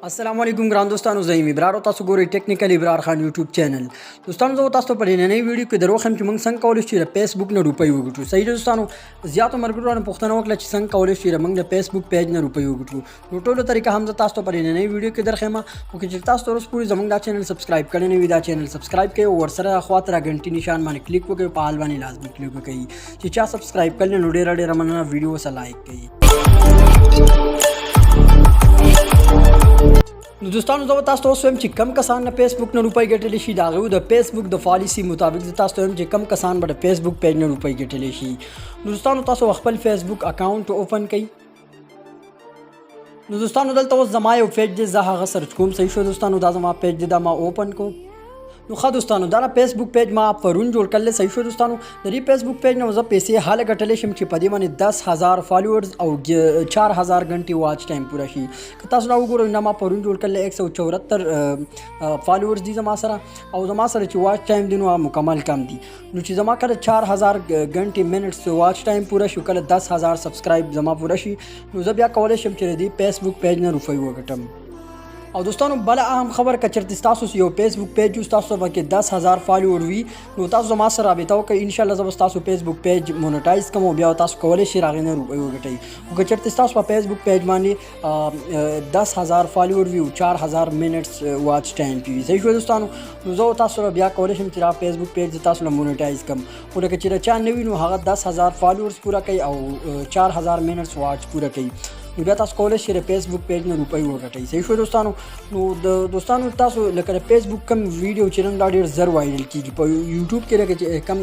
السلام علیکم ګران دوستانو، زه یم ابرار او تاسو ګورئ ټیکنیکل ابرار خان یوټیوب چینل. دوستانو، زه تاسو په نننۍ ویډیو کې دروښیم چې موږ څنګه کولی شو چې د فیسبوک نه روپۍ وګټو. صحیح ده دوستانو، زیاتو ملګرو رانه پوښتنه وکړه چې څنګه کولی شو چې موږ د فیسبوک پیج نه روپۍ وګټو. نو ټولو طریقه هم زه تاسو ته په نننۍ ویډیو کې درښیم. خو که چېرې تاسو تر اوسه پورې زموږ دا چینل سبسکرایب کړی نه وي، دا چینل سبسکرایب کړئ او ورسره خوا ته غنټې نشان باندې کلیک وکړئ، په آل باندې لازمي کلیک وکړئ. چې چا سبسکرایب کړی نو ډېره ډېره مننه، ویډیو سره لایک کړئ. نو دوستانو، زه به تاسو ته اوس وایم چې کم کسان نه فیسبوک نه روپۍ ګټلی شي. د هغوی د فیسبوک د پالیسي مطابق زه تاسو ته وایم چې کم کسان به د فیسبوک پیج نه روپۍ ګټلی شي. نو دوستانو، تاسو خپل فیسبوک اکاونټ اوپن کړئ. نو دوستانو، دلته اوس زما یو پیج دی، زه هغه سرچ کوم. صحیح شو دوستانو، دا زما پیج دی، دا ما اوپن کوم. نو ښه دوستانو، دا فیسبوک پیج ما پرون جوړ کړل. صحیح شو دوستانو، د دې فیسبوک پیج نه زه پیسې هله ګټلی شم چې په دې باندې 10,000 فالوورز او 4000 غنټې واچ ټایم پوره شي. که تاسو دا وګورئ، نه ما پرون جوړ کړل، 174 فالوورز دي زما سره او زما سره چې واچ ټایم دی نو مکمل کم دي. نو چې زما کله 4000 غنټې منټس واچ ټایم پوره شو، کله 10,000 سبسکرایب زما پوره شي، نو زه بیا کولی شم چې د دې فیسبوک پیج نه روپۍ وګټم. او دوستانو، بل اهم خبر، که چېرته تاسو یو فیسبوک پیج تاسو پکې 10,000 فالوور وي، نو تاسو زما سره رابطه وکړئ. ان شاء الله زه به تاسو فیسبوک پیج مونټایز کوم او بیا تاسو کولی شئ هغې نه روپۍ وګټئ. خو که چېرته تاسو په فیسبوک پیج باندې 10,000 فالوور وي او 4000 منټس واچ ټایم پې وي، صحیح شو دوستانو، نو زه تاسو سره بیا کولی شم چې دا فیسبوک پیج تاسو له مونټایز کوم. خو لکه چې چا نه وي، نو هغه 10,000 فالوورز پوره کوي او 4000 منټس واچ پوره کوي، نو بیا تاسو کولی شئ د فیسبوک پیج نه روپۍ وګټئ. صحیح شو دوستانو. نو د دوستانو، تاسو لکه د فیسبوک کم ویډیو چې نن دا ډېر زر وایرل کیږي. په یوټیوب کې لکه چې کم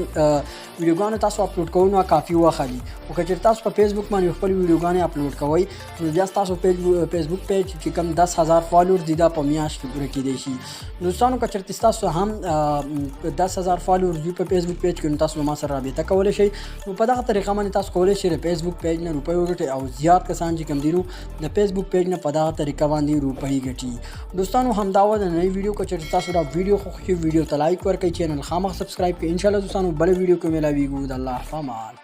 ویډیوګانو تاسو اپلوډ کوئ نو کافي وخت اخلي، خو که چېرې تاسو په فیسبوک باندې خپل ویډیوګانې اپلوډ کوئ، نو بیا تاسو فیسبوک پیج چې کم 10,000 فالوور دي، دا په میاشت کې پوره کېدای شي. دوستانو، که چېرته تاسو هم 10,000 فالوور وي په فیسبوک پیج کې، نو تاسو له ما سره رابطه کولی شئ. نو په دغه طریقه باندې تاسو کولی شئ د فیسبوک پیج نه روپۍ وګټئ او زیات کسان چې کوم دي نو د فیسبوک پیج نه په دغه طریقه باندې روپۍ ګټي. دوستانو، همدا وه د ننۍ ویډیو. که چېرته تاسو دا ویډیو خوښ شي، ویډیو ته لایک ورکړئ، چینل خامخ سبسکرایب کړئ. انشاءالله دوستانو، بله ویډیو کې ملاویږو. د الله په امان.